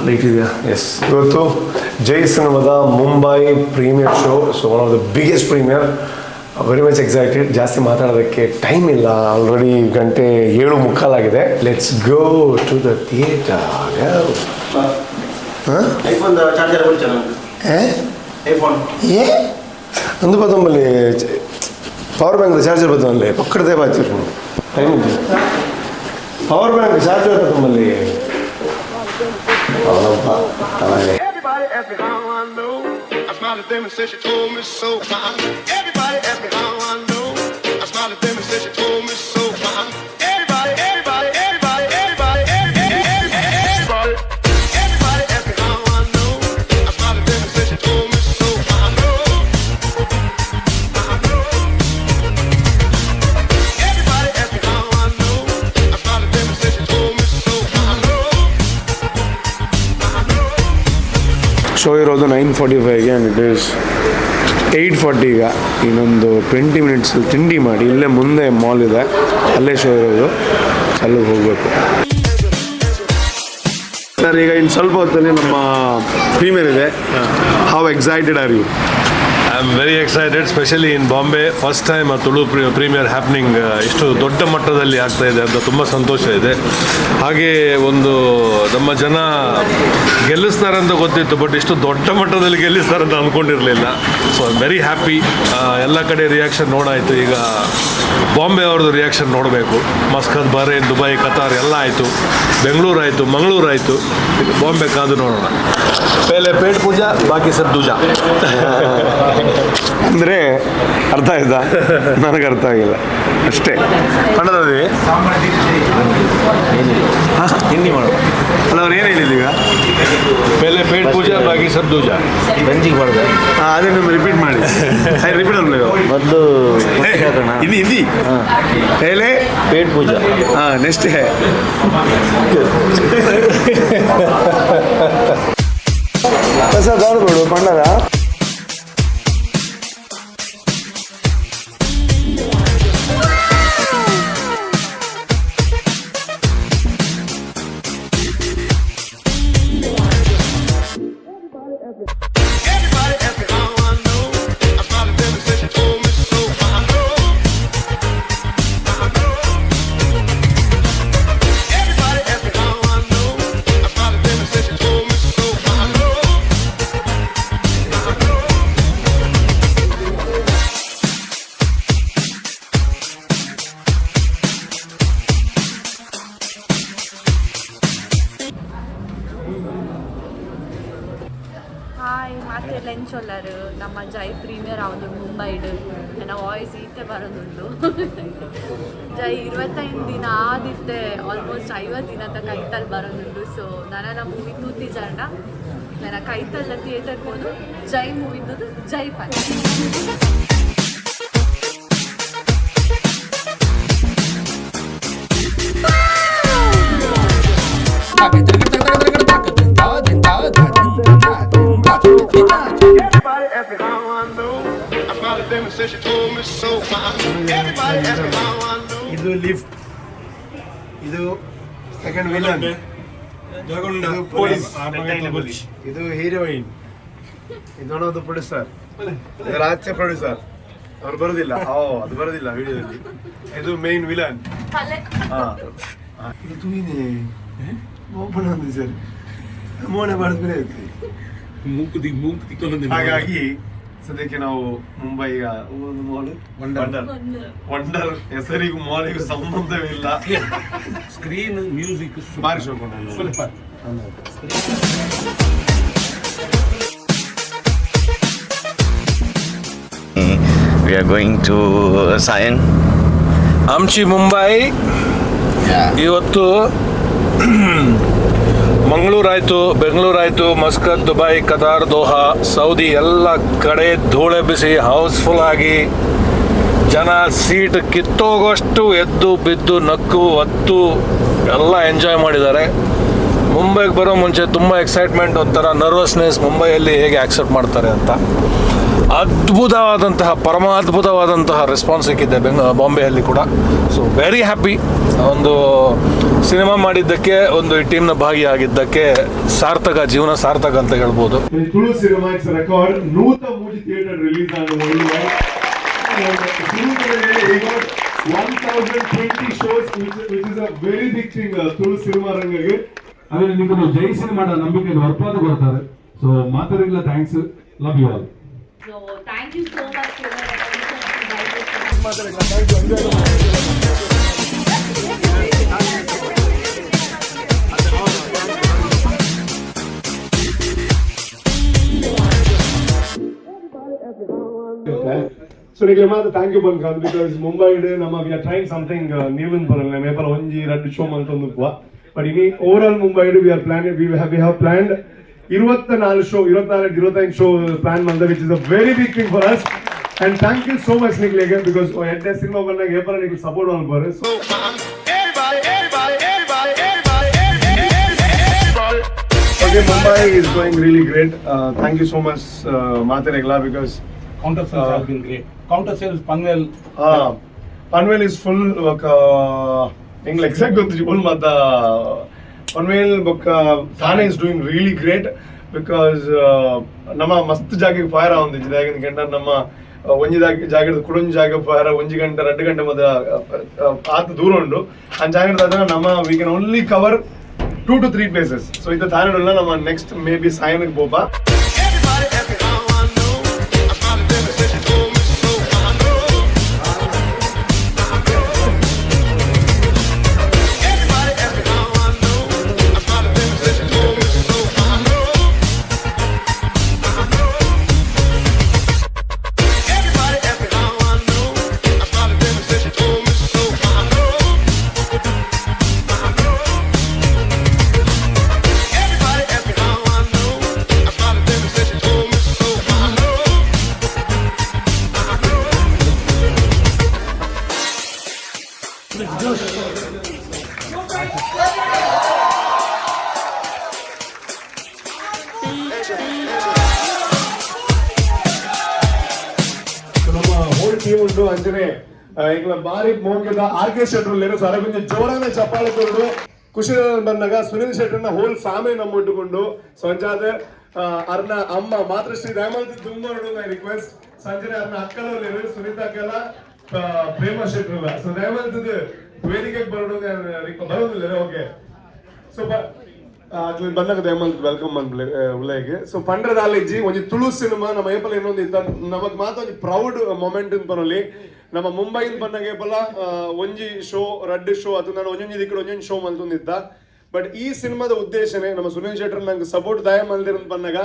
Light ಇದೆಯಾ? S. ಇವತ್ತು ಜೈ ಸಿನಿಮಾದ Mumbai premiere show. So one of the biggest premiere. Very much excited. ಜಾಸ್ತಿ ಮಾತಾಡೋದಕ್ಕೆ ಟೈಮ್ ಇಲ್ಲ. ಆಲ್ರೆಡಿ ಗಂಟೆ 7:45 ಆಗಿದೆ. Let's go to the theatre. IPhone charger ಕೊಡ್ಚ. ಐಫೋನ್. ಏ ಅಂದು ಬತ್ತೊಂಬಲ್ಲಿ ಪವರ್ ಬ್ಯಾಂಕ್ ಚಾರ್ಜರ್ ಬತ್ತೊಂಬಲ್ಲಿ ಪಕ್ಕಡದೇ ಬಾಚಿರು ಟೈಮ್. ಪವರ್ ಬ್ಯಾಂಕ್ ಚಾರ್ಜರ್ ಬತ್ತೊಂಬಲ್ಲಿ ಅವನಪ್ಪ ಆಮೇಲೆ. Everybody ask me how I know. I smiled at them and said she told me so. Everybody ask me how I know. I smiled at them and said she told me so. Everybody, everybody, everybody, everybody, everybody, everybody, everybody ask me how I know. I smiled at them and said she told me so. I know. I know. Everybody ask me how I know. I smiled at them and said she told me so. I know. I know. Show ಇರೋದು 9:45ಗೆ and it is 8:40 ಈಗ. ಇನ್ನೊಂದು 20 minutes. ತಿಂಡಿ ಮಾಡಿ ಇಲ್ಲೇ ಮುಂದೆ mall ಇದೆ, ಅಲ್ಲೇ show ಇರೋದು, ಅಲ್ಲಿಗೆ ಹೋಗಬೇಕು. ಸರ್, ಈಗ ಇನ್ನು ಸ್ವಲ್ಪ ಹೊತ್ತಲ್ಲಿ ನಮ್ಮ ಪ್ರೀಮಿಯರ್ ಇದೆ. How excited are you? I am very excited, specially in Bombay. First time Tulu premiere happening ಇಷ್ಟು ದೊಡ್ಡ ಮಟ್ಟದಲ್ಲಿ ಆಗ್ತಾ ಇದೆ ಅಂತ ತುಂಬ ಸಂತೋಷ ಇದೆ. ಹಾಗೆ ಒಂದು ನಮ್ಮ ಜನ ಗೆಲ್ಲಿಸ್ತಾರೆ ಅಂತ ಗೊತ್ತಿತ್ತು, ಬಟ್ ಇಷ್ಟು ದೊಡ್ಡ ಮಟ್ಟದಲ್ಲಿ ಗೆಲ್ಲಿಸ್ತಾರೆ ಅಂತ ಅಂದ್ಕೊಂಡಿರಲಿಲ್ಲ. So I very happy. ಎಲ್ಲ ಕಡೆ ರಿಯಾಕ್ಷನ್ ನೋಡಾಯಿತು. ಈಗ ಬಾಂಬೆ ಅವ್ರದ್ದು ರಿಯಾಕ್ಷನ್ ನೋಡಬೇಕು. ಮಸ್ಕತ್, ಬಹರೇನ್, ದುಬೈ, ಕತಾರ್ ಎಲ್ಲ ಆಯಿತು, ಬೆಂಗಳೂರು ಆಯಿತು, ಮಂಗಳೂರು ಆಯಿತು. ಬಾಂಬೆ ಕಾದು ನೋಡೋಣ. ಪೆಹ್ಲೆ ಪೇಟ್ ಪೂಜಾ, ಬಾಕಿ ಸಬ್ ದೂಜಾ. ಅಂದರೆ ಅರ್ಥ ಆಯ್ತಾ? ನನಗೆ ಅರ್ಥ ಆಗಿಲ್ಲ ಅಷ್ಟೇ. ಪಣ್ಣದಿ. ತಿಂಡಿ ಮಾಡು. ಅಲ್ಲ, ಅವ್ರು ಏನು ಹೇಳಿಲ್ಲ ಈಗ? ಪೆಹ್ಲೆ ಪೇಟ್ ಪೂಜಾ, ಬಾಕಿ ಸಬ್ ದೂಜಾ. ಗಂಜಿಗೆ ಮಾಡ್ದೆ. ಹಾಂ, ಅದೇ ನಿಮ್ಮ ರಿಪೀಟ್ ಮಾಡಿ, ರಿಪೀಟ್ ಅಲ್ಲ. ಮೊದಲು ಹಾಕೋಣ. ಹಿಂದಿ, ಹಿಂದಿ ಹೇಳಿ. ಪೇಟ್ ಪೂಜಾ. ಹಾಂ, next. Hey sir, ದಾಡಬೇಡು ಪಣ್ಣದ. Everybody ask me how I know. I smiled at them and said she told me so. I know. I know. Everybody ask me how I know. I smiled at them and said she told me so. I know. I know. Hi, ಮಾತೆಲ್ಲ ಎಂಚೊಲ್ಲರು? ನಮ್ಮ ಜೈ premier ಆವೊಂದು ಮುಂಬೈಡ್. ನನ್ನ voice ಈತೆ ಬರೋದುಂಡು. ಜೈ 25 ದಿನ ಆದಿತ್ತೆ, almost 50 ದಿನ ತನಕ ಕೈತಲ್ ಬರೋದುಂಡು. ಸೊ ನನ್ನ ಮೂವಿ ತೂತಿಜಾಂಡ ನನ್ನ ಕೈತಲ್ಲ ಥಿಯೇಟರ್ ಹೋದು ಜೈ movie Jai ಪನ್. Everybody ask me how I know. I smiled at them and said she told me so. Everybody ask me how I know. ಇದು ಲಿಫ್ಟ್, ಇದು ಸೆಕೆಂಡ್ ವಿಲನ್, ಇದು ಪೊಲೀಸ್, ಇದು ಹೀರೋಯಿನ್, ಇದು one of the producer, ಇದರ ಆಚೆ producer ಅವ್ರು ಬರೋದಿಲ್ಲ. ಓ, ಅದು ಬರೋದಿಲ್ಲ ವಿಡಿಯೋದಲ್ಲಿ. ಇದು ಮೇನ್ ವಿಲನ್. ಹಾ, ಇದು ತೂಯಿನೆ ಓಪನ್ ಅಂದಿ ಸರ್, ಮೋನೆ ಮಾಡಿದ್ಮೇಲೆ ಐತಿ. ಹಾಗಾಗಿ ಸದ್ಯಕ್ಕೆ ನಾವು ಮುಂಬೈಯ ಒಂದು ಮಾಲ್, ವಂಡರ್. ವಂಡರ್ ಹೆಸರಿಗೂ ಮಾಲಿಗೂ ಸಂಬಂಧವಿಲ್ಲ. Screen, music. ಬಾರಿ ಶೋಕ. We are going to Sion. ಆಮ್ಚಿ ಮುಂಬೈ. ಇವತ್ತು ಮಂಗಳೂರಾಯ್ತು, ಬೆಂಗಳೂರಾಯ್ತು, Muscat, Dubai, Qatar, Doha, Saudi ಎಲ್ಲ ಕಡೆ ಧೂಳೆಬ್ಬಿಸಿ, ಹೌಸ್ಫುಲ್ ಆಗಿ, ಜನ ಸೀಟ್ ಕಿತ್ತೋಗೋಷ್ಟು ಎದ್ದು ಬಿದ್ದು ನಕ್ಕು ಅತ್ತು ಎಲ್ಲ ಎಂಜಾಯ್ ಮಾಡಿದ್ದಾರೆ. ಮುಂಬೈಗೆ ಬರೋ ಮುಂಚೆ ತುಂಬ ಎಕ್ಸೈಟ್ಮೆಂಟ್, ಒಂಥರ ನರ್ವಸ್ನೆಸ್, ಮುಂಬೈಯಲ್ಲಿ ಹೇಗೆ ಆಕ್ಸೆಪ್ಟ್ ಮಾಡ್ತಾರೆ ಅಂತ. ಅದ್ಭುತವಾದಂತಹ, ಪರಮಾದ್ಭುತವಾದಂತಹ ರೆಸ್ಪಾನ್ಸ್ ಸಿಕ್ಕಿದೆ ಬಾಂಬೆಯಲ್ಲಿ ಕೂಡ. ಸೊ ವೆರಿ ಹ್ಯಾಪಿ. ಒಂದು ಸಿನಿಮಾ ಮಾಡಿದ್ದಕ್ಕೆ, ಒಂದು ಈ ಟೀಮ್ನ ಭಾಗಿಯಾಗಿದ್ದಕ್ಕೆ ಸಾರ್ಥಕ, ಜೀವನ ಸಾರ್ಥಕ ಅಂತ ಹೇಳ್ಬೋದು. Tulu cinema, it's record. 103 theatre release ಆದ 1020 shows, which is a very big thing Tulu cinema ರಂಗಗೆ. ಆಮೇಲೆ ನಿಮ್ಮನ್ನು ಜೈ ಸಿನಿಮಾದ ನಂಬಿಕೆ ವರ್ಪಾದ ಬರ್ತಾರೆ. ಸೊ ಮಾತಾಡಿಲ್ಲ, thanks, love you all. So thank you so much. So ನಿಮಗೆ ಮಾತ್ರ thank you ಬಂದ್ಕಾಂತ್, because Mumbai ನಮ್ಮ we are trying something new in ಬರಲ್ಲ. ಮೇಪಲ ಒಂಜಿ ರಡ್ಡು ಶೋ ಮಂತೊಂದು ಬಟ್ ಇನಿ over all Mumbai we have planned 24 show, 24 25 show plan ಬಂದ, which is a very big thing for us, and thank you so much ನಿಕ್ಲೆಗೆ, because ಎಡ್ಡೆ cinema ಬಂದಾಗ ಏಪಲ ನಿಮ್ಗೆ support ಮಾಡ್ಬಾರೆ. ಸೊ Everybody, everybody, everybody, everybody, everybody. Okay, Mumbai is going really great. Thank you so much, ಮಾತೆರೆಗ್ಲಾ, because Counter sales have been great. Counter sales, Panvel. Panvel is full. ಎಂಗ್ಲ exact ಗೊತ್ತು full ಮತ್ತ ಪನ್ವೇಲ್ ಬೊಕ್ಕ Thane is doing really great, because ನಮ್ಮ ಮಸ್ತ್ ಜಾಗೆಗೆ fire ಆವೊಂದಿಜ್ಜಿ. ದಾಯೆಗ್ ನಮ್ಮ ಒಂಜಿ ಜಾಗದ ಕುಡೊಂಜಿ ಜಾಗ ಫೈರ್ ಒಂಜಿ ಗಂಟೆ 2 ಗಂಟೆ ಮದ ಆತ ದೂರ ಉಂಡು. ಆ ಜಾಗದ ನಮ್ಮ we can only cover 2 to 3 places. So ಇತ್ತ ಥಾನೆ ನಮ್ಮ ನೆಕ್ಸ್ಟ್ ಮೇ ಬಿ ಸಾಯನಕ್ಕೆ ಪೋಪ. Everybody ask me how I know. I smiled at them and said she told me so. I know. I know. Everybody ask me how I know. I smiled at them and said she told me so. I know. I know. Everybody ask me how I know. I smiled at them and said she told me so. I know. I know. Everybody ask me how I know. I smiled at them and said she told me so. I know. I know. ನಮ್ಮ whole team ಉಂಟು. ಅಂಚನೆ ಎಂಗ್ಲ ಬಾರಿ ಮೋಕೆದ ಆರ್ K ಶೆಟ್ರು ಲೇರು. ಸೊ ಅರವಿಂದ ಜೋರಾನ ಚಪ್ಪಾಳೆ ಕೊರಡು. ಖುಷಿ ಬಂದಾಗ ಸುನಿಲ್ ಶೆಟ್ಟರ್ನ ಹೋಲ್ ಫ್ಯಾಮಿಲಿ ನಮ್ಮ ಇಟ್ಟುಕೊಂಡು. ಸೊ ಅಂಚಾದ ಅರ್ನ ಅಮ್ಮ ಮಾತೃಶ್ರೀ ದಯಮಾಲ್ತಿ ತುಂಬ ರಿಕ್ವೆಸ್ಟ್. ಸಂಜನೆ ಅರ್ನ ಅಕ್ಕಲ ಲೇರು, ಸುನೀತಾ ಅಕ್ಕಲ, ಪ್ರೇಮ ಶೆಟ್ರಲ್ಲ. ಸೊ ದಯಮಾಲ್ತದ ವೇದಿಕೆಗೆ ಬರೋದು ಬರೋದಿಲ್ಲ. ಓಕೆ, ಸೊ ಅದ್ರಲ್ಲಿ ಬಂದಾಗ ದಯಮಾಲ್ತ್ welcome ಅನ್ಬ್ಲೆ ಉಲ್ಲೇಗೆ. ಸೊ ಪಂಡ್ರದ ಆಲೇಜಿ ಒಂಜಿ ತುಳು ಸಿನಿಮಾ ನಮ್ಮ ಏಪಲ ಇನ್ನೊಂದು ಇತ್ತ ನಮಗ್ ಮಾತ ಒಂಜಿ ಪ್ರೌಡ್ ಮೊಮೆಂಟ್ ಅಂತ ಬರೋಲಿ. ನಮ್ಮ ಮುಂಬೈನ್ ಬಂದಾಗ ಏಪಲ ಒಂಜಿ ಶೋ ರಡ್ಡು ಶೋ ಅದು ನಾನು ಒಂಜೊಂಜಿ ದಿಕ್ಕಡು ಒಂಜೊಂಜಿ ಶೋ ಮಲ್ತೊಂದಿದ್ದ. ಬಟ್ ಈ ಸಿನಿಮಾದ ಉದ್ದೇಶನೇ ನಮ್ಮ ಸುನಿಲ್ ಶೆಟ್ಟರ್ ನಂಗೆ ಸಪೋರ್ಟ್ ದಯ ಮಲ್ದಿರಂತ ಬಂದಾಗ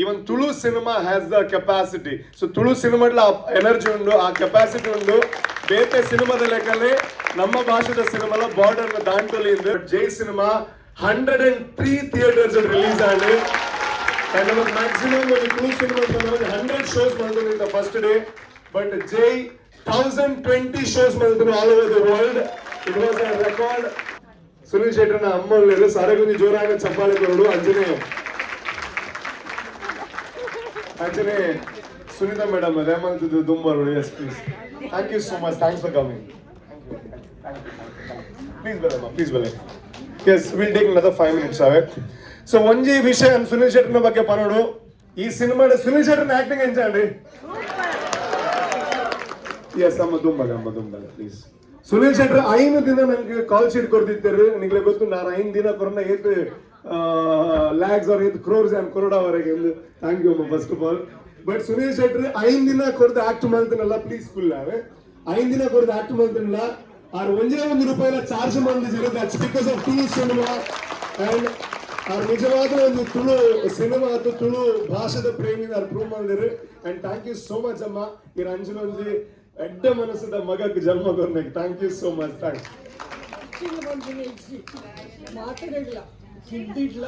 even Tulu cinema has the capacity. So Tulu ಸಿನಿಮಾಡ್ಲ energy ಉಂಡು, ಆ ಕೆಪಾಸಿಟಿ ಉಂಡು. ಬೇತೆ ಸಿನಿಮಾದ ಲೆಕ್ಕಲ್ಲಿ ನಮ್ಮ ಭಾಷೆದ ಸಿನಿಮಾಲ ಬಾರ್ಡರ್ ದಾಂಟೊಲಿ. Jai cinema 103 theatres release and and ನಮಗೆ ಮ್ಯಾಕ್ಸಿಮಮ್ ಒಂದು ತುಳು ಸಿನಿಮಾ 100 ಶೋಸ್ ಮಲ್ತೊಂದಿದ್ದ first day. But Jai 1020 shows ಮಲ್ತೊಂದು all over the world. It was a record. Sunil ಶೆಟ್ಟರ್ನ ಅಮ್ಮ ಉಳ್ಳೇರು. ಸಾರಗುಂಜಿ ಜೋರಾಗ ಚಪ್ಪಾಳೆ ಕೊರಡು. ಅಂಜನೆ ಅಂಜನೆ ಸುನೀತಾ ಮೇಡಮ್ ದಯಮಾಲ್ತದ್ದು ದುಂಬರು. Yes, please, thank you so much. Thanks for coming. Please ಬರಮ್ಮ, please ಬಲೆ. Yes, will take another 5 minutes away. So ಒಂಜಿ ವಿಷಯ ಸುನಿಲ್ ಶೆಟ್ಟರ್ನ ಬಗ್ಗೆ ಪನೋಡು. ಈ ಸಿನಿಮಾ ಸುನಿಲ್ ಶೆಟ್ಟರ್ನ ಆಕ್ಟಿಂಗ್ ಎಂಚ? ಎಸ್, ಅಮ್ಮ ದುಂಬಲೆ, ಅಮ್ಮ ದುಂಬಲೆ ಪ್ಲೀಸ್. ಸುನಿಲ್ ಶೆಟ್ಟರ್ 5 ದಿನ ನಂಗೆ ಕಾಲ್ ಶೀಟ್ ಕೊಡ್ತಿದ್ದಾರೆ. ನಿಮಗೆ ಗೊತ್ತು, ನಾನು 5 ದಿನ ಕೊರೋನಾ ಏತ್ ಲ್ಯಾಕ್ಸ್ ಅವ್ರ ಏತ್ ಕ್ರೋರ್ಸ್ ಆ್ಯಂಡ್ ಕೊರೋಡಾವರೆಗೆ. Thank you ಅಮ್ಮ first of all. But Sunil Shettar 5 ದಿನ ಕೊರ್ದು ಆಕ್ಟ್ ಮಾಡ್ತಾನಲ್ಲ, ಪ್ಲೀಸ್ ಕುಲ್ಲಾವೆ. 5 ದಿನ ಕೊರ್ದು ಆಕ್ಟ್ ಮಾಡ್ತಾನಲ್ಲ, ಆರ್ ಒಂದೇ ಒಂದು ರೂಪಾಯಿನ ಚಾರ್ಜ್ ಮಾಡಿದ್ರು. That's because of Tulu cinema. And R ನಿಜವಾದ ಒಂದು ತುಳು ಸಿನಿಮಾ ಅಥವಾ ತುಳು ಭಾಷೆದ ಪ್ರೇಮಿ ಆರ್ ಪ್ರೂವ್ ಮಾಡಿದ್ರು. And thank you so much ಅಮ್ಮ. ಈ ರಂಜನೊಂಜಿ ಎಡ್ಡ ಮನಸ್ಸದ ಮಗಕ್ಕೆ ಜನ್ಮ ಕೊರ್ನೆಗೆ thank you so much, thanks. ಮಾತೆರೆಗ್ಲ ಕಿಡ್ಡಿಡ್ಲ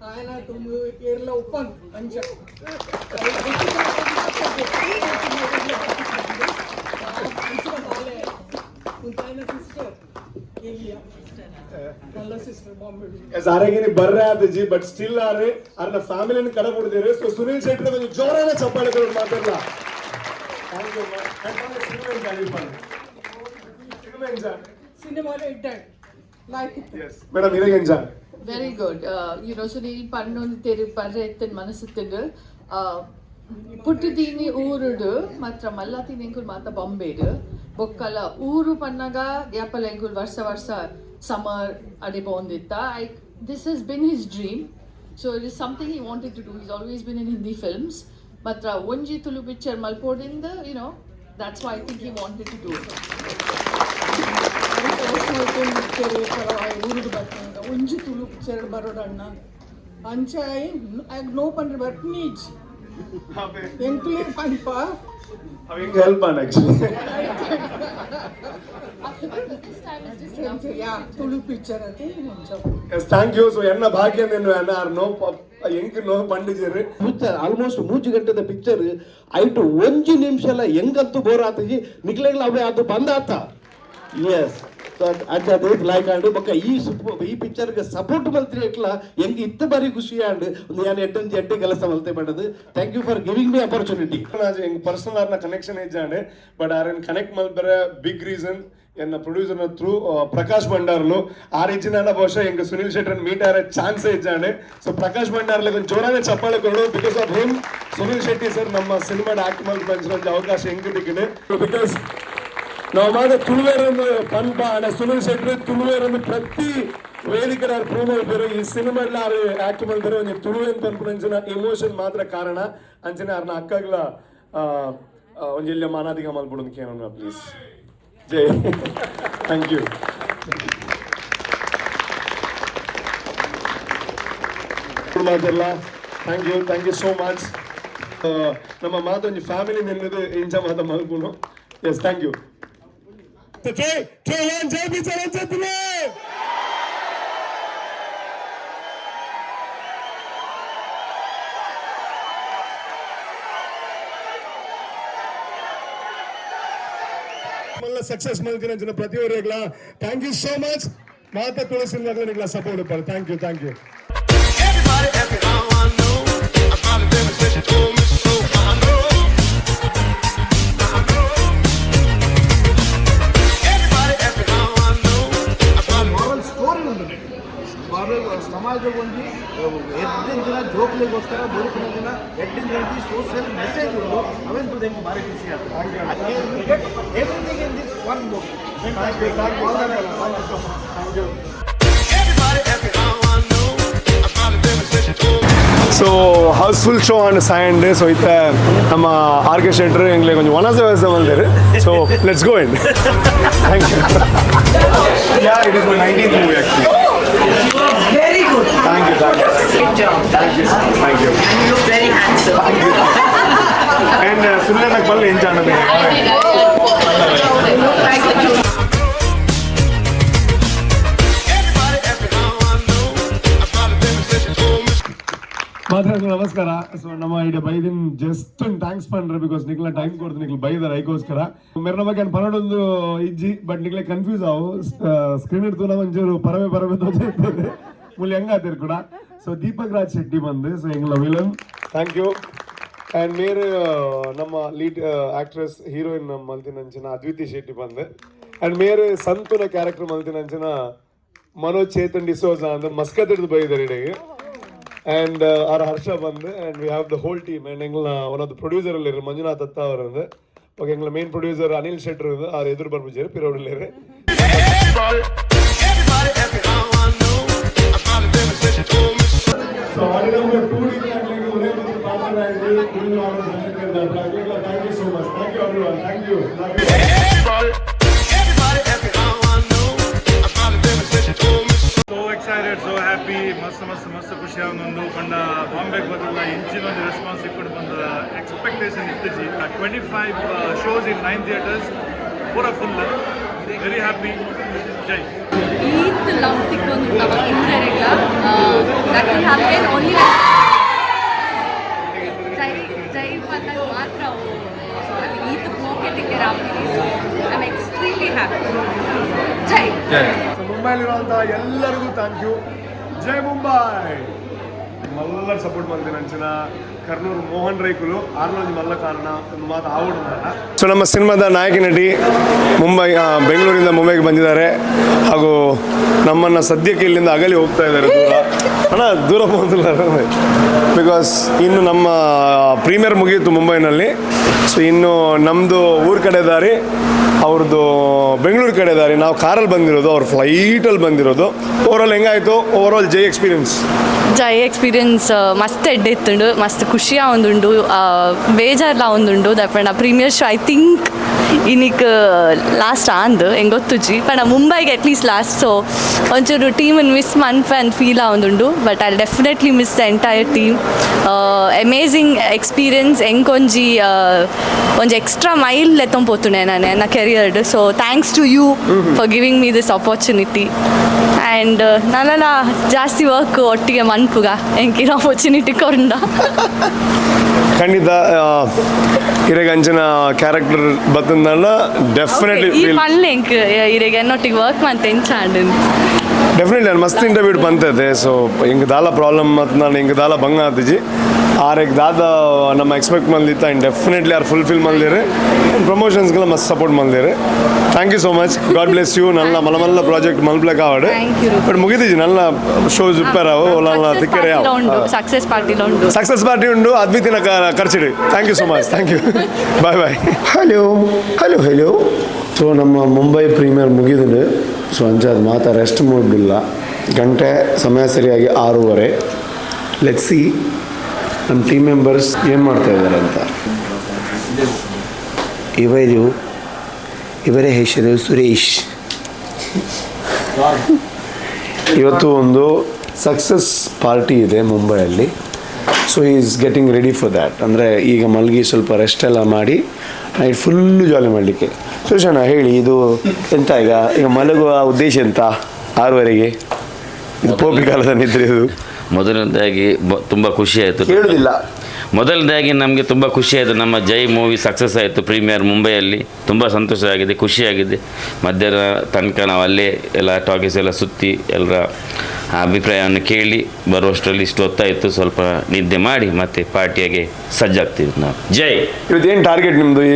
ಆಯನ ತುಂಬು ಏರ್ಲ ಉಪ್ಪನ್ ಅಂಚ ಅಂಚಿನ ಬಾಲೆ ಉಂತಾಯನ ಸಿಸ್ಟರ್ ಎಲ್ಲಿಯ. ಮಲ್ಲ ಸಿಸ್ಟರ್ ಬಾಂಬೆ. ಎಸ್, ಆರೆಗಿನಿ ಬರ್ರೆ ಆತಜಿ, ಬಟ್ ಸ್ಟಿಲ್ ಆರೆ ಅರ್ನ ಫ್ಯಾಮಿಲಿನ ಕಡ ಬಿಡ್ದೇರು. ಸೊ ಸುನಿಲ್ ಶೆಟ್ಟಿ కొంచెం ಜೋರಾನ ಚಪ್ಪಾಳೆ ಕೊಡು ಮಾತಾಡಲ್ಲ. Thank you. Cinema enjoy. Cinema ಎಡ್ಡೆ, ಲೈಕ್ ಇತ್ತು. ಮೇಡಮ್, ಇರೆಗ್ ಎಂಜಾಯ್? Very good. Sunil ಪಣ್ಣೊಂದು ತೆರು ಪರ್ರೆ ಎತ್ತನ್ ಮನಸ್ಸುತ್ತುಂಡು. ಪುಟ್ಟುದೀನಿ ಊರುಡು ಮಾತ್ರ ಮಲ್ಲಾತೀನಿ ಎಂಕುಲು ಮಾತ ಬಾಂಬೆಡ್. ಬೊಕ್ಕಲ ಊರು ಪನ್ನಗ ಯಾಪಲ ಎಂಕುಲು ವರ್ಷ ವರ್ಷ ಸಮರ್ ಅಡೆ ಪೋಂದಿತ್ತ. I this has been his dream, so it is something he wanted to do. He's always been in Hindi films ಮಾತ್ರ. ಒಂಜಿ ತುಳು ಪಿಕ್ಚರ್ ಮಲ್ಪೋಡಿಂದ, that's why I think he wanted to do it. Picture ಊರುಡು ಬರ್ತಂಗ ಒಂಜಿ Tulu picture ಬರೋಡಣ್ಣ ಅಂಚೆ I know ಪಂಡ್ರೆ ಬರ್ಪನೀಜ್ ಎಂಕ್ಲೇ ಪನ್ಪ. ಹೆಲ್ಪ್ ಆನ್ actually. This time is just lovely. yeah, Tulu picture ಅತಿ ಅಂಚ. S, thank you. So ಎನ್ನ ಭಾಗ್ಯ ನಿನ್ನ ಅನ್ನ ಆರ್ ನೋ ಎಂಕ್ ನೋ ಪಂಡಿಜರು. ಪಿಕ್ಚರ್ ಆಲ್ಮೋಸ್ಟ್ 3 ಗಂಟೆದ ಪಿಕ್ಚರ್ ಐಟು ಒಂಜಿ ನಿಮಿಷ ಎಲ್ಲ ಹೆಂಗಂತೂ ಬೋರ್ ಆತಜಿ ನಿಕ್ಲೆಗ್ಲ ಅವೇ ಅದು ಬಂದಾತ. ಎಸ್, ಅಂಚ ಅದು ಲೈಕ್ ಆಂಡ್ ಬೊಕ್ಕ ಈ ಪಿಕ್ಚರ್ಗೆ ಸಪೋರ್ಟ್ ಮಲ್ತ್ರಿ ಎಟ್ಲ ಹೆಂಗ್ ಇತ್ತ ಬಾರಿ ಖುಷಿ ಆಂಡ್ ಒಂದು ಯಾನ್ ಎಡ್ಡೊಂಜಿ ಎಡ್ಡೆ ಕೆಲಸ ಮಲ್ತೆ ಪಂಡದು. Thank you for giving me opportunity. ಎಂಕ್ ಪರ್ಸನಲ್ ಆರ್ನ ಕನೆಕ್ಷನ್ ಇಜ್ಜಾಂಡ್, ಬಟ್ ಆರೆನ್ ಕನೆಕ್ಟ್ ಮಲ್ಪರೆ ಬಿಗ್ ರೀಸನ್ ಎನ್ನ ಪ್ರೊಡ್ಯೂಸರ್ನ ಥ್ರೂ ಪ್ರಕಾಶ್ ಭಂಡಾರ್ಲು. ಆ ರೀತಿನ ಬಹುಶಃ ಎಂಕ್ ಸುನಿಲ್ ಶೆಟ್ಟರ್ ಮೀಟ್ ಆರ ಚಾನ್ಸ್ ಇಜ್ಜಾಂಡ್. ಸೊ ಪ್ರಕಾಶ್ ಭಂಡಾರ್ಲು కొంచెం ಜೋರಾನೆ ಚಪ್ಪಾಳೆ ಕೊಡು. Because of him Sunil Shetty sir ನಮ್ಮ ಸಿನಿಮಾ ಆಕ್ಟ್ ಮಲ್ಪಂಚಿನ ಒಂಜಿ ಅವಕಾಶ ಎಂಕ್ ತಿಕ್ಕಿಂಡ್. Because ನಾವು ಮಾತ ತುಳುವೇರೊಂದು ಪನ್ಪ ಆಂಡ ಸುನಿಲ್ ಶೆಟ್ಟಿ ತುಳುವೇರೊಂದು ಪ್ರತಿ ವೇದಿಕೆ ಪ್ರೂವ್ ಮಲ್ಪೆರು. ಈ ಸಿನಿಮಾ ಆರು ಆಕ್ಟ್ ಮಲ್ಪೆರು. ಒಂಜಿ ತುಳುವೇನ್ ಪನ್ಪುನಂಚಿನ ಇಮೋಷನ್ ಮಾತ್ರ ಕಾರಣ. ಅಂಚನೆ ಆರ್ನ ಅಕ್ಕಗ್ಲ ಒಂಜಿ ಎಲ್ಯ ಮಾನಾದಿಗ ಮಲ್ಪೊಡು ಕೇನೋಣ please. Jai. Thank you ಮಾತೆಲ್ಲ. Thank you, thank you so much. ನಮ್ಮ ಮಾತೊಂಜಿ ಫ್ಯಾಮಿಲಿ ನಿನ್ನದು ಇಂಚ ಮಾತ ಮಲ್ಪುನು. Yes, thank you. 3, 2, 1, Jai picture ಅಂಚತ್ತೀನಿ. ಮಲ್ಲ ಸಕ್ಸಸ್ ಮಲ್ತಿನ ಪ್ರತಿಯೊಬ್ಬರಿಗ್ಲ thank you so much. ಮಾತ ತುಳಸಿ support. Thank you, thank you. Everybody ask me how I know. I smiled at them and said she told me so. I know. I know. Everybody ask me how I know. I smiled at moral story ಉಂಟು. Moral ಸಮಾಜ ಒಂಜಿ ಎಡ್ಡಿನ ದಿನ ಜೋಕ್ಲಿಗೋಸ್ಕರ ಬದುಕಿನ ದಿನ ಎಡ್ಡಿನ ದಿನ social message ಉಂಟು. ಅವೆಂತೂ ಎಂಕ್ ಭಾರಿ ಖುಷಿ ಆಗ್ತದೆ. Everything in this one movie. Everybody ask me how I know. I smiled at them and said she told me. So house full show and sound. So ಇತ್ತ ನಮ್ಮ ಆರ್ ಕೆ ಶೆಟ್ರು ಎಂಗ್ಲೆ ಕೊಂಚ ವನಸ ವ್ಯವಸ್ಥೆ ಬಂದಿರು. So let's go in. Thank you. Yeah, it is my 19th movie actually. Very good. Thank you, thank you. Great job. Thank you, thank you. You look very handsome. And Sunil నాకు మళ్ళీ ఏం చాండి. Like a Everybody ask me how I know. I smiled at them and said she told me. ಮಾತಾಡೋದು ನಮಸ್ಕಾರ. ಸೊ ನಮ್ಮ ಇಡ ಬೈದಿನ್ just ಒಂದು thanks ಪಂಡ್ರೆ, because ನಿಕ್ಲ time ಕೊಡ್ತು ನಿಕ್ಲ ಬೈದಾರ ಐಕೋಸ್ಕರ. ಮೆರ್ನ ಬಗ್ಗೆ ಪನ್ನಡೊಂದು ಇಜ್ಜಿ, ಬಟ್ ನಿಕ್ಲೆ ಕನ್ಫ್ಯೂಸ್ ಆವು. ಸ್ಕ್ರೀನ್ ಇಡ್ತು ಒಂಚೂರು ಪರಮೆ ಪರಮೆ ತೋಜ ಮುಲ್ ಹೆಂಗಾತಿರ್ ಕೂಡ. ಸೊ ದೀಪಕ್ ರಾಜ್ ಶೆಟ್ಟಿ ಬಂದು, ಸೊ ಎಂಗ್ಲ ವಿಲನ್, thank you. And ಮೇರ್ ನಮ್ಮ ಲೀಡ್ ಆಕ್ಟ್ರೆಸ್ ಹೀರೋಯಿನ್ ಮಲ್ತಿನಂಚಿನ ಅದ್ವಿತಿ ಶೆಟ್ಟಿ ಬಂದು. ಅಂಡ್ ಮೇರ್ ಸಂತುನ ಕ್ಯಾರೆಕ್ಟರ್ ಮಲ್ತಿನಂಚಿನ ಮನೋಜ್ ಚೇತನ್ ಡಿಸೋಜಾ ಅಂದ್ ಮಸ್ಕತ್ ಹಿಡಿದು ಬೈದಾರೆ ಇಡೆಗೆ. ಆ್ಯಂಡ್ ಆರ್ ಹರ್ಷ ಬಂದು. And we have the whole team. And ಎಂಗ್ಲ one of the producer ಅಲ್ಲಿ ಮಂಜುನಾಥ್ ಅತ್ತ ಅವರಂದು. ಓಕೆ, ಎಂಗ್ಲ ಮೇನ್ ಪ್ರೊಡ್ಯೂಸರ್ ಅನಿಲ್ ಶೆಟ್ಟರ್ ಆರ್ ಎದುರು ಬರ್ಬುಜೇರು ಪಿರೋಡಲ್ಲಿ. Everybody, everybody ask me how I know. I smiled at them and said she told me so. So ಆಡಿ number to thank you so much. Thank you everyone. Thank you. Everybody, everybody ask me how I know. I smiled at them and said she told me so. So excited, so happy. ಮಸ್ತ್ ಮಸ್ತ್ ಮಸ್ತ್ ಖುಷಿ ಒಂದು ಪಂಡ ಬಾಂಬೆಗೆ ಬದಲ ಇಂಚಿನ ಒಂದು response ಇಕ್ಕೊಂಡು ಬಂದ ಎಕ್ಸ್ಪೆಕ್ಟೇಷನ್ ಇತ್ತಿಜಿ. 25 shows in nine theatres ಪೂರ ಫುಲ್. Very happy. ಜೈ. ಈತ್ ಲವ್ ತಿಕ್ಕೊಂದು ತುಳುವೆರೆಗ್ಲ. That will happen only Jai Jai ಪನ್ನಗ ಮಾತ್ರ. ಸೊ I mean ಈತ್ ಪೋಕೆ ತಿಕ್ಕೆರ ಆಪಿನಿ. So I am extremely happy. Jai. So ಮುಂಬೈಲಿರುವಂಥ ಎಲ್ಲರಿಗೂ thank you. Jai Mumbai. ಮಲ್ಲ ಸಪೋರ್ಟ್ ಮಾಡ್ತೀನಿ ಅಂಚಿನ ಕರ್ನೂರು ಮೋಹನ್ ರೈಕುಲು ಆರ್ನೋಜ್ ಮಲ್ಲ ಕಾರಣ ಒಂದು ಮಾತು ಆವಡು. ಸೊ ನಮ್ಮ ಸಿನಿಮಾದ ನಾಯಕ ನಟಿ ಮುಂಬೈ, ಬೆಂಗಳೂರಿಂದ ಮುಂಬೈಗೆ ಬಂದಿದ್ದಾರೆ ಹಾಗೂ ನಮ್ಮನ್ನು ಸದ್ಯಕ್ಕೆ ಇಲ್ಲಿಂದ ಅಗಲಿ ಹೋಗ್ತಾ ಇದ್ದಾರೆ. ದೂರ ಅಣ್ಣ, ದೂರ ಬಂದಿಲ್ಲ, because ಇನ್ನು ನಮ್ಮ ಪ್ರೀಮಿಯರ್ ಮುಗಿಯಿತು ಮುಂಬೈನಲ್ಲಿ. ಸೊ ಇನ್ನು ನಮ್ಮದು ಊರ ಕಡೆ ದಾರಿ, ಅವ್ರದ್ದು ಬೆಂಗಳೂರು ಕಡೆ ದಾರಿ. ನಾವು ಕಾರಲ್ಲಿ ಬಂದಿರೋದು, ಅವ್ರು ಫ್ಲೈಟಲ್ಲಿ ಬಂದಿರೋದು. ಓವರಾಲ್ ಹೆಂಗಾಯಿತು? Overall Jai experience? Jai experience ಮಸ್ತ್ ಎಡ್ಡೆ ಇತ್ತುಂಡು, ಮಸ್ತ್ ಖುಷಿ ಆವೊಂದುಂಡು, ಬೇಜಾರ್ಲ ಆವೊಂದುಂಡು. ದಪಂಡ ಪ್ರೀಮಿಯರ್ ಶೋ I think ಇನಿಕ್ ಲಾಸ್ಟ್ ಆಂದ್ ಎಂಗೊತ್ತುಜಿ, ಪಂಡ ಮುಂಬೈಗೆ ಅಟ್ಲೀಸ್ಟ್ ಲಾಸ್ಟ್. ಸೊ ಒಂಚೂರು ಟೀಮನ್ನು ಮಿಸ್ ಮನ್ಪೆ ಅಂತ ಫೀಲ್ ಆವೊಂದುಂಡು, but I definitely miss the entire team. Amazing experience. ಎಂಕೊಂಜಿ ಒಂಜಿ ಎಕ್ಸ್ಟ್ರಾ ಮೈಲ್ ಲೆತ್ತೊಂದು ಪೋತುಂಡೆ ನಾನು ಎನ್ನ ಕೆರಿಯರ್ಡ್. So thanks to you for giving me this opportunity and ನಾನೆಲ್ಲ ಜಾಸ್ತಿ ವರ್ಕ್ ಒಟ್ಟಿಗೆ ಮನ್ಪುಗ ಎಂಕಿನ ಆಪರ್ಚುನಿಟಿ ಕೊಂಡ. ಖಂಡಿತ, ಹಿರೇಗಂಚಿನ ಕ್ಯಾರೆಕ್ಟರ್ ಬತ್ತಂದಲ್ಲ ಡೆಫಿನೆಟ್ಲಿ. ಈ ಪನ್ಲೆ ಎಂಕ್ ಇರೆಗೆ ಎನ್ನೊಟ್ಟಿಗೆ ವರ್ಕ್ ಮಂತೆ ಎಂಚಾಂಡ್. ಡೆಫಿನೆಟ್ಲಿ, ನಾನು ಮಸ್ತ್ ಇಂಟರ್ವ್ಯೂ ಬಂತದೆ. ಸೊ ಹಿಂಗೆ ದಾಲ ಪ್ರಾಬ್ಲಮ್ ಮತ್ತು ನಾನು ಹಿಂಗೆ ದಾಲ ಭಂಗ ಆತಿಜಿ. ಆರೆಗ್ ದಾದ ನಮ್ಮ ಎಕ್ಸ್ಪೆಕ್ಟ್ ಮಂದಿತ್ತ ಆ್ಯಂಡ್ ಡೆಫಿನೆಟ್ಲಿ ಆರ್ ಫುಲ್ಫಿಲ್ ಮಂದಿರಿ ಆ್ಯಂಡ್ ಪ್ರಮೋಷನ್ಸ್ಗೆಲ್ಲ ಮಸ್ತ್ ಸಪೋರ್ಟ್ ಮಂದಿರಿ. Thank you so much, God bless you. ನನ್ನ ಮಲ್ಲ ಮಲ್ಲ ಪ್ರಾಜೆಕ್ಟ್ ಮಲ್ಪ್ಲಕ್ ಆವಡ್. Thank you. But ಮುಗಿದಿಜಿ, ನನ್ನ ಶೋಸ್ ಉಪ್ಪರಾವು ಒಲ್ಲ ತಿಕ್ಕರೆ. ಉಂಡು, ಸಕ್ಸಸ್ ಪಾರ್ಟಿಲ ಉಂಡು. ಸಕ್ಸಸ್ ಪಾರ್ಟಿ ಉಂಡು, ಅದ್ವಿತಿನ ಖರ್ಚಿಡಿ. Thank you so much, thank you, bye bye. Hello hello hello. So ನಮ್ಮ ಮುಂಬೈ ಪ್ರೀಮಿಯರ್ ಮುಗಿದಿದೆ. ಸೊ ಅಂಚಾದ ಮಾತಾ ರೆಸ್ಟ್ ಮೂಡ್ ಇಲ್ಲ. ಗಂಟೆ ಸಮಯ ಸರಿಯಾಗಿ 6:30. Let see ನಮ್ಮ ಟೀಮ್ ಮೆಂಬರ್ಸ್ ಏನು ಮಾಡ್ತಾ ಇದ್ದಾರೆ ಅಂತ. ಇವರು ಇವರ ಹೆಸರು ಸುರೇಶ್. ಇವತ್ತು ಒಂದು ಸಕ್ಸಸ್ ಪಾರ್ಟಿ ಇದೆ ಮುಂಬೈಯಲ್ಲಿ. So he's getting ready for that. ಅಂದರೆ ಈಗ ಮಲಗಿ ಸ್ವಲ್ಪ ರೆಸ್ಟ್ ಎಲ್ಲ ಮಾಡಿ ನೈಟ್ ಫುಲ್ಲು ಜಾಲಿ ಮಾಡಲಿಕ್ಕೆ. ಸುರೇಶ್ ಅಣ್ಣ, ಹೇಳಿ, ಇದು ಎಂತ ಈಗ ಈಗ ಮಲಗುವ ಉದ್ದೇಶ ಎಂತ 6:30ಗೆ? ಇದು ಪೋಪಿ ಕಾಲದ ನಿದ್ರೆ ಇದು. ಮೊದಲನೇದಾಗಿ ತುಂಬ ಖುಷಿ ಆಯಿತು. ಕೇಳುದಿಲ್ಲ. ಮೊದಲನೇದಾಗಿ ನಮಗೆ ತುಂಬ ಖುಷಿ ಆಯಿತು. ನಮ್ಮ ಜೈ ಮೂವಿ ಸಕ್ಸಸ್ ಆಯಿತು ಪ್ರೀಮಿಯರ್ ಮುಂಬೈಯಲ್ಲಿ. ತುಂಬ ಸಂತೋಷ ಆಗಿದೆ, ಖುಷಿಯಾಗಿದೆ. ಮಧ್ಯಾಹ್ನ ತನಕ ನಾವು ಅಲ್ಲೇ ಎಲ್ಲ ಟಾಕೀಸ್ ಎಲ್ಲ ಸುತ್ತಿ ಎಲ್ಲರ ಅಭಿಪ್ರಾಯವನ್ನು ಕೇಳಿ ಬರುವಷ್ಟರಲ್ಲಿ ಇಷ್ಟು ಹೊತ್ತಾಯಿತು. ಸ್ವಲ್ಪ ನಿದ್ದೆ ಮಾಡಿ ಮತ್ತೆ ಪಾರ್ಟಿಯಾಗೆ ಸಜ್ಜಾಗ್ತೀವಿ ನಾವು. ಜೈ! ಇವತ್ತು ಏನು ಟಾರ್ಗೆಟ್ ನಿಮ್ಮದು? ಈ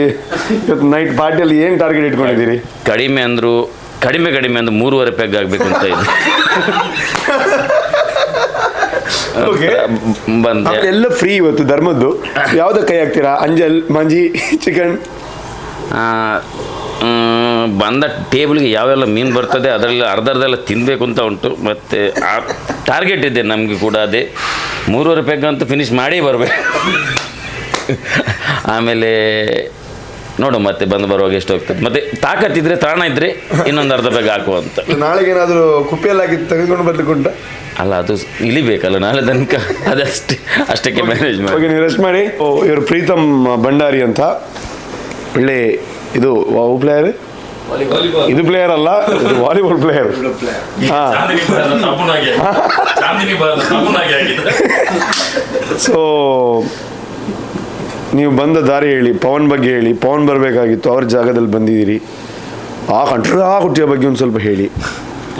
ಇವತ್ತು ನೈಟ್ ಪಾರ್ಟಿಯಲ್ಲಿ ಏನು ಟಾರ್ಗೆಟ್ ಇಟ್ಕೊಂಡಿದ್ದೀರಿ? ಕಡಿಮೆ ಅಂದರೂ ಕಡಿಮೆ ಕಡಿಮೆ ಅಂದ್ರೆ 3.5 ಪೆಗ್ ಆಗಬೇಕು ಅಂತ ಇದೆ. ಓಕೆ. ಬಂದೆ. ಎಲ್ಲ ಫ್ರೀ ಇವತ್ತು ಧರ್ಮದ್ದು. ಯಾವ್ದು ಕೈ ಹಾಕ್ತೀರಾ? ಅಂಜಲ್, ಮಂಜಿ, ಚಿಕನ್? ಬಂದ ಟೇಬಲ್ಗೆ ಯಾವೆಲ್ಲ ಮೀನು ಬರ್ತದೆ ಅದರಲ್ಲಿ ಅರ್ಧ ಅರ್ಧ ಎಲ್ಲ ತಿನ್ನಬೇಕು ಅಂತ ಉಂಟು. ಮತ್ತು ಆ ಟಾರ್ಗೆಟ್ ಇದೆ ನಮಗೆ ಕೂಡ, ಅದೇ 3.5 ಪೆಗ್ ಅಂತೂ ಫಿನಿಶ್ ಮಾಡೇ ಬರಬೇಕು. ಆಮೇಲೆ ನೋಡು, ಮತ್ತೆ ಬಂದು ಬರುವಾಗ ಎಷ್ಟು ಹೋಗ್ತದೆ. ಮತ್ತು ತಾಕತ್ತಿದ್ರೆ, ತ್ರಾಣ ಇದ್ದರೆ ಇನ್ನೊಂದು ಅರ್ಧ ಪೆಗ್ ಹಾಕುವ ಅಂತ. ನಾಳೆಗೆ ಏನಾದರೂ ಕುಪ್ಪಿಯಲ್ಲಿ ಹಾಕಿ ತೆಗೆದುಕೊಂಡು ಬರ್ಲಿಕ್ಕೆ ಉಂಟಾ? ಅಲ್ಲ, ಅದು ಇಳಿಬೇಕಲ್ಲ ನಾಳೆ ತನಕ, ಅದಷ್ಟೇ, ಅಷ್ಟಕ್ಕೆ ಮ್ಯಾನೇಜ್ ಮಾಡಿ. ಓಕೆ, ನೀವು ರೆಸ್ಟ್ ಮಾಡಿ. ಓ, ಇವರು ಪ್ರೀತಮ್ ಭಂಡಾರಿ ಅಂತ ಒಳ್ಳೆ ಇದು ಪ್ಲೇಯರ್. ಇದು ಪ್ಲೇಯರ್ ಅಲ್ಲ, ಇದು ವಾಲಿಬಾಲ್ ಪ್ಲೇಯರ್. ಹಾಂ, ಸೊ ನೀವು ಬಂದ ದಾರಿ ಹೇಳಿ, ಪವನ್ ಬಗ್ಗೆ ಹೇಳಿ. ಪವನ್ ಬರಬೇಕಾಗಿತ್ತು, ಅವ್ರ ಜಾಗದಲ್ಲಿ ಬಂದಿದ್ದೀರಿ. ಆ ಕಂಟ್ರೋಲ್ ಆ ಹುಟ್ಟಿಯ ಬಗ್ಗೆ ಒಂದು ಸ್ವಲ್ಪ ಹೇಳಿ.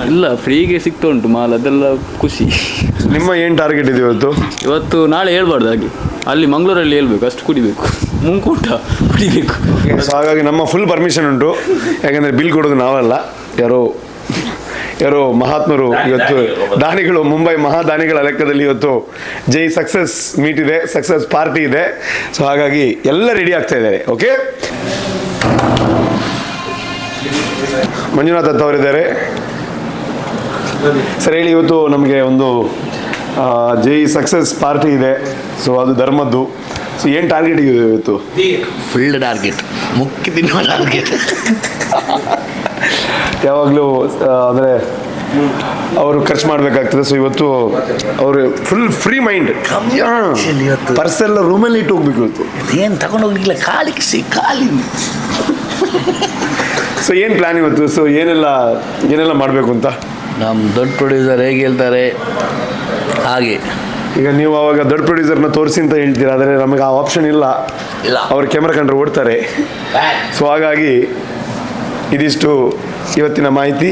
ಇಲ್ಲ, ಫ್ರೀಗೆ ಸಿಗ್ತಾ ಉಂಟು ಮಾಲ್, ಅದೆಲ್ಲ ಖುಷಿ. ನಿಮ್ಮ ಏನು ಟಾರ್ಗೆಟ್ ಇದೆ ಇವತ್ತು? ಇವತ್ತು ನಾಳೆ ಹೇಳ್ಬಾರ್ದು ಹಾಗೆ, ಅಲ್ಲಿ ಮಂಗಳೂರಲ್ಲಿ ಹೇಳ್ಬೇಕು, ಅಷ್ಟು ಕುಡಿಬೇಕು, ಮುಂಕೂಟ ಕುಡಿಬೇಕು. ಸೊ ಹಾಗಾಗಿ ನಮ್ಮ ಫುಲ್ ಪರ್ಮಿಷನ್ ಉಂಟು, ಯಾಕಂದರೆ ಬಿಲ್ ಕೊಡೋದು ನಾವಲ್ಲ, ಯಾರೋ ಯಾರೋ ಮಹಾತ್ಮರು ಇವತ್ತು ದಾನಿಗಳು, ಮುಂಬೈ ಮಹಾದಾನಿಗಳ ಲೆಕ್ಕದಲ್ಲಿ ಇವತ್ತು ಜೈ ಸಕ್ಸಸ್ ಮೀಟ್ ಇದೆ, ಸಕ್ಸಸ್ ಪಾರ್ಟಿ ಇದೆ. ಸೊ ಹಾಗಾಗಿ ಎಲ್ಲ ರೆಡಿ ಆಗ್ತಾ ಇದ್ದಾರೆ. ಓಕೆ, ಮಂಜುನಾಥ್ ದತ್ತ ಅವರಿದ್ದಾರೆ. ಸರ್ ಹೇಳಿ, ಇವತ್ತು ನಮಗೆ ಒಂದು ಜೈ ಸಕ್ಸಸ್ ಪಾರ್ಟಿ ಇದೆ, ಸೊ ಅದು ಧರ್ಮದ್ದು. ಸೊ ಏನು ಟಾರ್ಗೆಟ್ ಇದೆ ಇವತ್ತು? ಫುಲ್ ಟಾರ್ಗೆಟ್, ಮುಖ್ಯ ತಿನ್ನುವ ಟಾರ್ಗೆಟ್. ಯಾವಾಗಲೂ ಅಂದರೆ ಅವರು ಖರ್ಚು ಮಾಡಬೇಕಾಗ್ತದೆ. ಸೊ ಇವತ್ತು ಅವರು ಫುಲ್ ಫ್ರೀ ಮೈಂಡ್, ಪರ್ಸ್ ಎಲ್ಲ ರೂಮಲ್ಲಿ ಇಟ್ಟು ಹೋಗ್ಬೇಕು ಇವತ್ತು. ಏನು ತಗೊಂಡು ಹೋಗ್ಲಿಕ್ಕಿಲ್ಲ, ಖಾಲಿ ಕಿಸಿ ಖಾಲಿ. ಸೊ ಏನು ಪ್ಲಾನ್ ಇವತ್ತು? ಸೊ ಏನೆಲ್ಲ ಏನೆಲ್ಲ ಮಾಡಬೇಕು ಅಂತ? ನಮ್ಮ ದೊಡ್ಡ ಪ್ರೊಡ್ಯೂಸರ್ ಹೇಗೆ ಹೇಳ್ತಾರೆ ಹಾಗೆ. ಈಗ ನೀವು ಅವಾಗ ದೊಡ್ಡ ಪ್ರೊಡ್ಯೂಸರ್ನ ತೋರಿಸಿ ಅಂತ ಹೇಳ್ತೀರಾ, ಆದರೆ ನಮಗೆ ಆ ಆಪ್ಷನ್ ಇಲ್ಲ. ಇಲ್ಲ. ಅವ್ರ ಕ್ಯಾಮ್ರಾ ಕಂಡ್ರೆ ಓಡ್ತಾರೆ. ಸೊ ಹಾಗಾಗಿ ಇದಿಷ್ಟು ಇವತ್ತಿನ ಮಾಹಿತಿ.